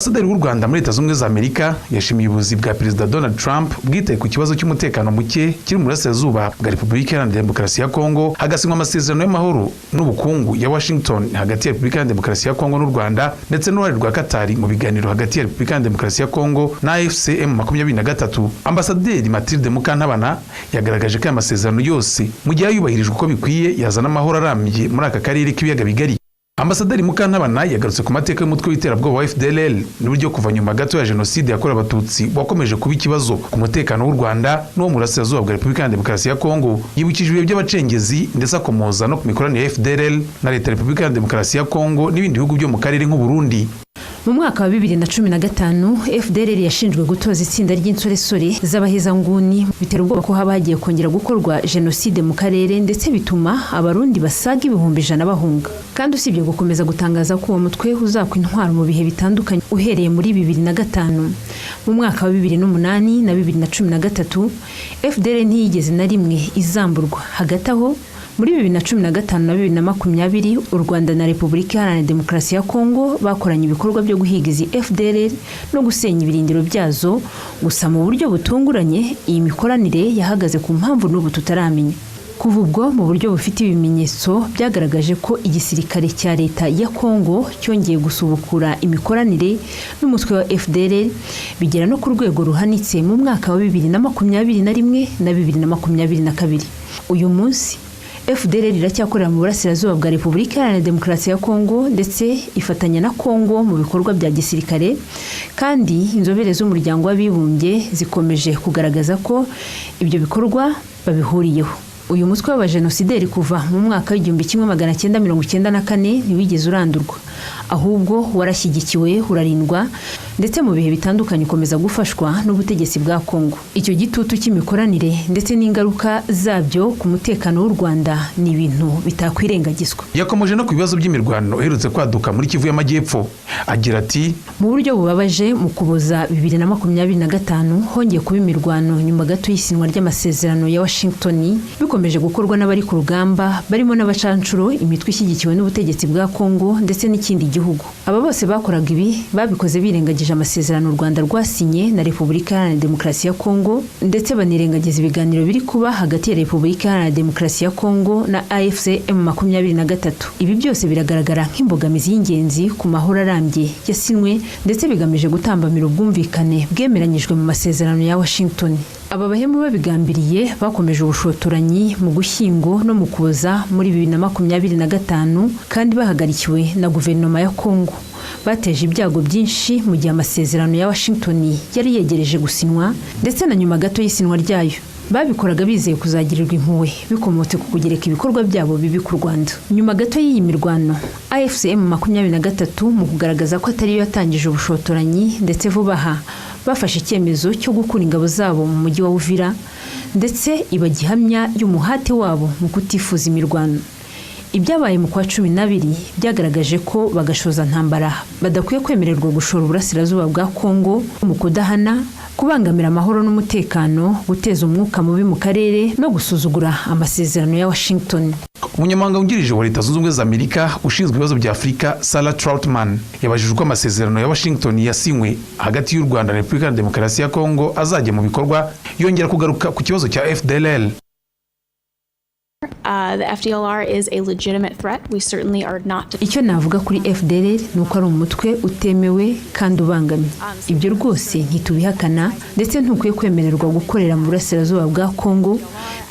Ambasaderi w'u Rwanda muri Leta Zunze Ubumwe za Amerika yashimiye ubuyobozi bwa Perezida Donald Trump bwitaye ku kibazo cy'umutekano muke kiri mu burasirazuba bwa Repubulika Iharanira Demokarasi ya Kongo, hagasinywa amasezerano y'amahoro n'ubukungu ya Washington hagati ya Repubulika Iharanira Demokarasi ya Kongo n'u Rwanda, ndetse n'uruhare rwa Katari mu biganiro hagati ya Repubulika Iharanira Demokarasi ya Kongo na AFC M23. Ambasaderi Mathilde Mukantabana yagaragaje ko aya masezerano yose, mu gihe yubahirijwe uko bikwiye, yazana amahoro arambye muri aka karere k'ibiyaga bigari. Ambasaderi Mukantabana yagarutse ku mateka y'umutwe w'iterabwoba wa FDLR n'uburyo kuva nyuma gato ya Jenoside yakorewe Abatutsi wakomeje kuba ikibazo ku mutekano w'u Rwanda n'uwo mu burasirazuba bwa Repubulika ya Demokarasi ya Kongo. Yibukije ibihe by'abacengezi, ndetse akomoza no ku mikoranire ya FDLR na Leta ya Repubulika ya Demokarasi ya Kongo n'ibindi bihugu byo mu karere nk'u Burundi. Mu mwaka wa 2015, FDLR yashinjwe gutoza itsinda ry'insoresore z'abahezanguni, bitera ubwoba ko haba hagiye kongera gukorwa jenoside mu karere, ndetse bituma Abarundi basaga 100,000 bahunga. Kandi usibye gukomeza gutangaza ko uwo mutwe uzakwa intwaro mu bihe bitandukanye uhereye muri 2005, mu mwaka wa 2008 na 2013, FDLR ntiyigeze na rimwe izamburwa. Hagati aho, muri 2015 na 2020, u Rwanda na Repubulika Iharanira Demokarasi ya Kongo bakoranye ibikorwa byo guhiga izi FDLR no gusenya ibirindiro byazo. Gusa mu buryo butunguranye, iyi mikoranire yahagaze ku mpamvu n'ubu tutaramenya. Kuva ubwo, mu buryo bufite ibimenyetso, byagaragaje ko igisirikare cya Leta ya Kongo cyongeye gusubukura imikoranire n'umutwe wa FDLR, bigera no ku rwego ruhanitse mu mwaka wa 2021 na 2022. Uyu munsi FDLR iracyakorera mu burasirazuba bwa Repubulika Iharanira Demokarasi ya Kongo, ndetse ifatanya na Kongo mu bikorwa bya gisirikare. Kandi inzobere z'Umuryango w'Abibumbye zikomeje kugaragaza ko ibyo bikorwa babihuriyeho. Uyu mutwe w'abajenosideri kuva mu mwaka w'1994 ntiwigeze urandurwa, ahubwo warashyigikiwe, urarindwa, ndetse mu bihe bitandukanye ukomeza gufashwa n'ubutegetsi bwa Kongo. Icyo gitutu cy'imikoranire ndetse n'ingaruka zabyo ku mutekano w'u Rwanda ni ibintu bitakwirengagizwa. Yakomoje no ku bibazo by'imirwano iherutse kwaduka muri Kivu y'Amajyepfo, agira ati: Mu buryo bubabaje, mu Kuboza 2025 hongeye kuba imirwano nyuma gato y'isinywa ry'amasezerano ya Washington, bikomeje gukorwa n'abari ku rugamba, barimo n'abacancuro, imitwe ishyigikiwe n'ubutegetsi bwa Kongo ndetse n'ikindi gihugu. Aba bose bakoraga ibi babikoze birengagije amasezerano u Rwanda rwasinye na Repubulika Iharanira Demokarasi ya Kongo, ndetse banirengagiza ibiganiro biri kuba hagati ya Repubulika Iharanira Demokarasi ya Kongo na AFC M23. Ibi byose biragaragara nk'imbogamizi y'ingenzi ku mahoro arambye yasinwe, ndetse bigamije gutambamira ubwumvikane bwemeranyijwe mu masezerano ya Washington. Aba bahemu babigambiriye bakomeje ubushotoranyi mu Gushyingo no mu Kuboza muri 2025, kandi bahagarikiwe na guverinoma ya Kongo. Bateje ibyago byinshi mu gihe amasezerano ya Washington yari yegereje gusinywa, ndetse na nyuma gato y'isinywa ryayo. Babikoraga bizeye kuzagirirwa impuhwe bikomotse ku kugereka ibikorwa byabo bibi ku Rwanda. Nyuma gato y'iyi mirwano, AFC M23, mu kugaragaza ko atariyo yatangije ubushotoranyi, ndetse vuba aha bafashe icyemezo cyo gukura ingabo zabo mu mujyi wa Uvira, ndetse iba gihamya y'umuhate wabo mu kutifuza imirwano. Ibyabaye mu kwa 12 byagaragaje ko bagashoza ntambara badakwiye kwemererwa gushora uburasirazuba bwa Kongo mu kudahana, kubangamira amahoro n'umutekano, guteza umwuka mubi mu karere no gusuzugura amasezerano ya Washington. Umunyamabanga wungirije wa Leta Zunze Ubumwe za Amerika ushinzwe ibibazo bya Afurika, Sarah Troutman, yabajijwe uko amasezerano ya Washington yasinywe hagati y'u Rwanda na Repubulika ya Demokarasi ya Kongo azajya mu bikorwa, yongera kugaruka ku kibazo cya FDLR. The FDLR is a legitimate threat. We certainly are not. Icyo navuga kuri FDLR ni uko ari umutwe utemewe kandi ubangamye. Ibyo rwose ntitubihakana, ndetse ntukwiye kwemererwa gukorera mu burasirazuba bwa Kongo.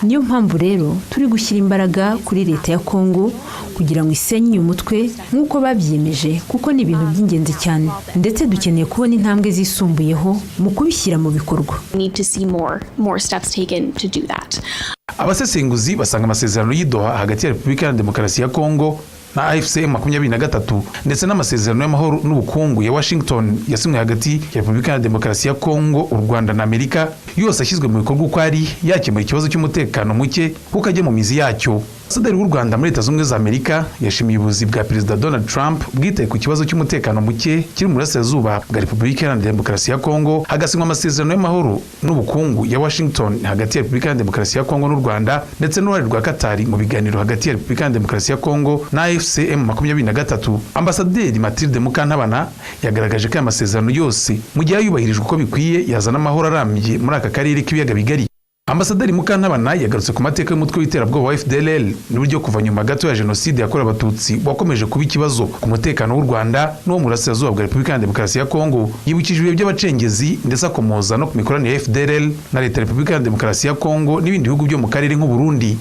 Niyo mpamvu rero turi gushyira imbaraga kuri Leta ya Kongo kugira ngo isenye uyu mutwe nk'uko babyiyemeje, kuko ni ibintu by'ingenzi cyane, ndetse dukeneye kubona intambwe zisumbuyeho mu kubishyira mu bikorwa. Need to see more steps taken to do that. Abasesenguzi basanga amasezerano y'i Doha hagati ya Repubulika ya Demokarasi ya Kongo na AFC 23, ndetse n'amasezerano y'amahoro n'ubukungu ya Washington yasinywe hagati ya Repubulika ya Demokarasi ya Kongo, u Rwanda na Amerika, yose ashyizwe mu bikorwa uko ari yakemura ikibazo cy'umutekano muke kuko ajya mu mizi yacyo. Ambasaderi w'u Rwanda muri Leta Zunze Ubumwe za Amerika yashimiye ubuyobozi bwa Perezida Donald Trump bwitaye ku kibazo cy'umutekano muke kiri mu burasirazuba bwa Repubulika Iharanira Demokarasi ya Kongo, hagasinywa amasezerano y'amahoro n'ubukungu ya Washington hagati ya Repubulika Iharanira Demokarasi ya Kongo n'u Rwanda, ndetse n'uruhare rwa Katari mu biganiro hagati ya Repubulika Iharanira Demokarasi ya Kongo na AFC M23. Ambasaderi Mathilde Mukantabana yagaragaje ko aya masezerano yose, mu gihe yubahirijwe uko bikwiye, yazana amahoro arambye muri aka karere k'ibiyaga bigari. Ambasaderi Mukantabana yagarutse ku mateka y'umutwe w'iterabwoba wa FDLR n'uburyo kuva nyuma gato ya Jenoside yakorewe Abatutsi wakomeje kuba ikibazo ku mutekano w'u Rwanda n'uwo mu burasirazuba bwa Repubulika ya Demokarasi ya Kongo. Yibukije ibihe by'abacengezi, ndetse akomoza no ku mikoranire ya FDLR na Leta ya Repubulika ya Demokarasi ya Kongo n'ibindi bihugu byo mu karere nk'u Burundi.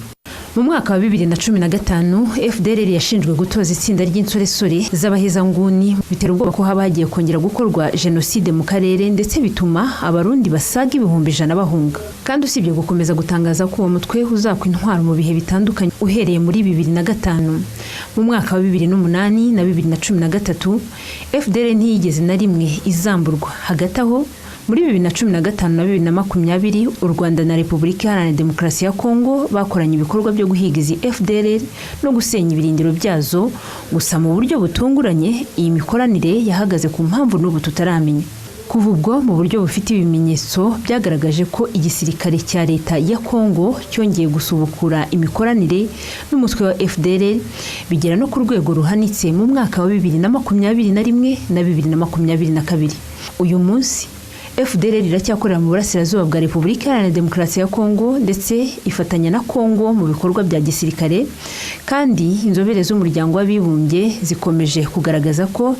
Mu mwaka wa 2015, FDLR yashinjwe gutoza itsinda ry'insoresore z'abahezanguni, bitera ubwoba ko haba hagiye kongera gukorwa jenoside mu karere, ndetse bituma Abarundi basaga 100,000 bahunga. Kandi usibye gukomeza gutangaza ko uwo mutwe uzakwa intwaro mu bihe bitandukanye uhereye muri 2005, mu mwaka wa 2008 na 2013, FDLR ntiyigeze na rimwe izamburwa. Hagati aho, muri 2015 na 2020, u Rwanda na Repubulika Iharanira Demokarasi ya Kongo bakoranye ibikorwa byo guhiga izi FDLR no gusenya ibirindiro byazo. Gusa mu buryo butunguranye, iyi mikoranire yahagaze ku mpamvu n'ubu tutaramenya. Kuva ubwo, mu buryo bufite ibimenyetso, byagaragaje ko igisirikare cya Leta ya Kongo cyongeye gusubukura imikoranire n'umutwe wa FDLR, bigera no ku rwego ruhanitse mu mwaka wa 2021 na 2022. Uyu munsi FDLR iracyakorera mu burasirazuba bwa Repubulika Iharanira Demokarasi ya Kongo, ndetse ifatanya na Kongo mu bikorwa bya gisirikare. Kandi inzobere z'Umuryango w'Abibumbye zikomeje kugaragaza ko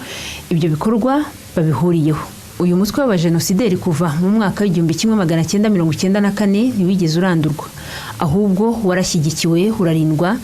ibyo bikorwa babihuriyeho. Uyu mutwe w'abajenosideri kuva mu mwaka w'1994 ntiwigeze urandurwa, ahubwo warashyigikiwe, urarindwa,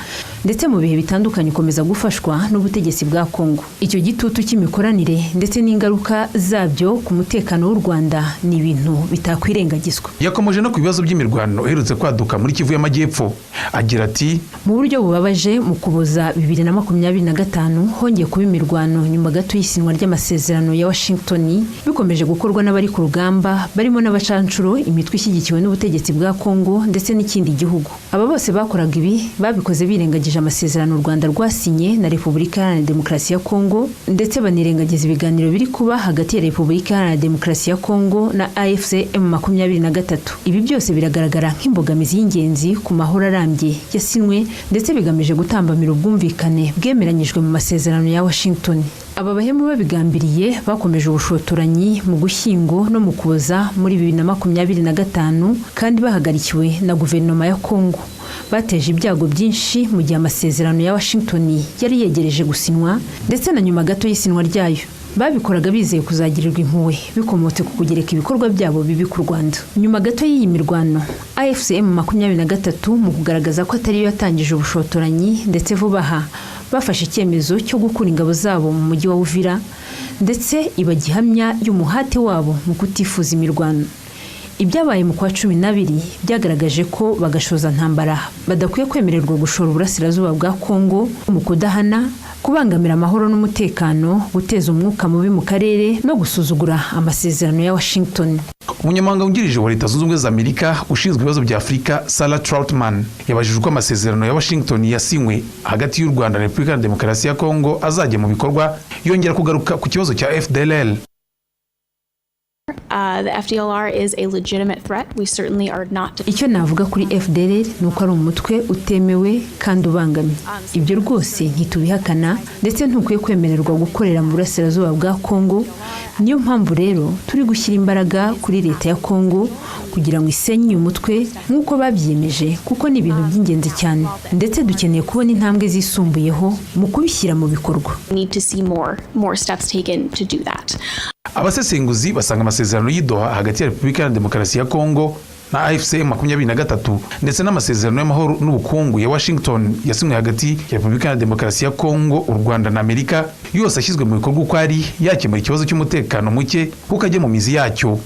ndetse mu bihe bitandukanye ukomeza gufashwa n'ubutegetsi bwa Kongo. Icyo gitutu cy'imikoranire ndetse n'ingaruka zabyo ku mutekano w'u Rwanda ni ibintu bitakwirengagizwa. Yakomoje no ku bibazo by'imirwano iherutse kwaduka muri Kivu y'Amajyepfo, agira ati: Mu buryo bubabaje, mu Kuboza 2025 hongeye kuba imirwano nyuma gato y'isinywa ry'amasezerano ya Washington, bikomeje gukorwa n'abari ku rugamba barimo n'abacancuro, imitwe ishyigikiwe n'ubutegetsi bwa Kongo ndetse n'ikindi gihugu. Aba bose bakoraga ibi babikoze birengagije amasezerano u Rwanda rwasinye na Repubulika Iharanira Demokarasi ya Kongo, ndetse banirengagiza ibiganiro biri kuba hagati ya Repubulika Iharanira Demokarasi ya Kongo na AFC M23. Ibi byose biragaragara nk'imbogamizi y'ingenzi ku mahoro arambye yasinwe, ndetse bigamije gutambamira ubwumvikane bwemeranyijwe mu masezerano ya Washington. Aba bahemu babigambiriye bakomeje ubushotoranyi mu Gushyingo no mu Kuboza muri 2025, kandi bahagarikiwe na guverinoma ya Kongo. Bateje ibyago byinshi mu gihe amasezerano ya Washington yari yegereje gusinywa, ndetse na nyuma gato y'isinywa ryayo. Babikoraga bizeye kuzagirirwa impuhwe bikomotse ku kugereka ibikorwa byabo bibi ku Rwanda. Nyuma gato y'iyi mirwano, AFC M23, mu kugaragaza ko atariyo yatangije ubushotoranyi, ndetse vuba aha bafashe icyemezo cyo gukura ingabo zabo mu mujyi wa Uvira, ndetse iba gihamya y'umuhate wabo mu kutifuza imirwano. Ibyabaye mu kwa 12 byagaragaje ko bagashoza ntambara badakwiye kwemererwa gushora uburasirazuba bwa Kongo mu kudahana, kubangamira amahoro n'umutekano, guteza umwuka mubi mu karere no gusuzugura amasezerano ya Washington. Umunyamabanga wungirije wa Leta Zunze Ubumwe za Amerika ushinzwe ibibazo bya Afurika, Sarah Troutman, yabajijwe uko amasezerano ya Washington yasinywe hagati y'u Rwanda na Repubulika ya Demokarasi ya Kongo azajya mu bikorwa, yongera kugaruka ku kibazo cya FDLR. The FDLR is a legitimate threat. We certainly are not. Icyo navuga kuri FDLR ni uko ari umutwe utemewe kandi ubangamye. Ibyo rwose ntitubihakana, ndetse ntukwiye kwemererwa gukorera mu burasirazuba bwa Kongo. Niyo mpamvu rero turi gushyira imbaraga kuri Leta ya Kongo kugira ngo isenye uyu mutwe nk'uko babyiyemeje, kuko ni ibintu by'ingenzi cyane, ndetse dukeneye kubona intambwe zisumbuyeho mu kubishyira mu bikorwa. Need to see more steps taken to do that. Abasesenguzi basanga amasezerano y'i Doha hagati ya Repubulika ya Demokarasi ya Kongo na AFC 23, ndetse n'amasezerano y'amahoro n'ubukungu ya Washington yasinywe hagati ya Repubulika ya Demokarasi ya Kongo, u Rwanda na Amerika, yose ashyizwe mu bikorwa uko ari yakemura ikibazo cy'umutekano muke kuko ajya mu mizi yacyo.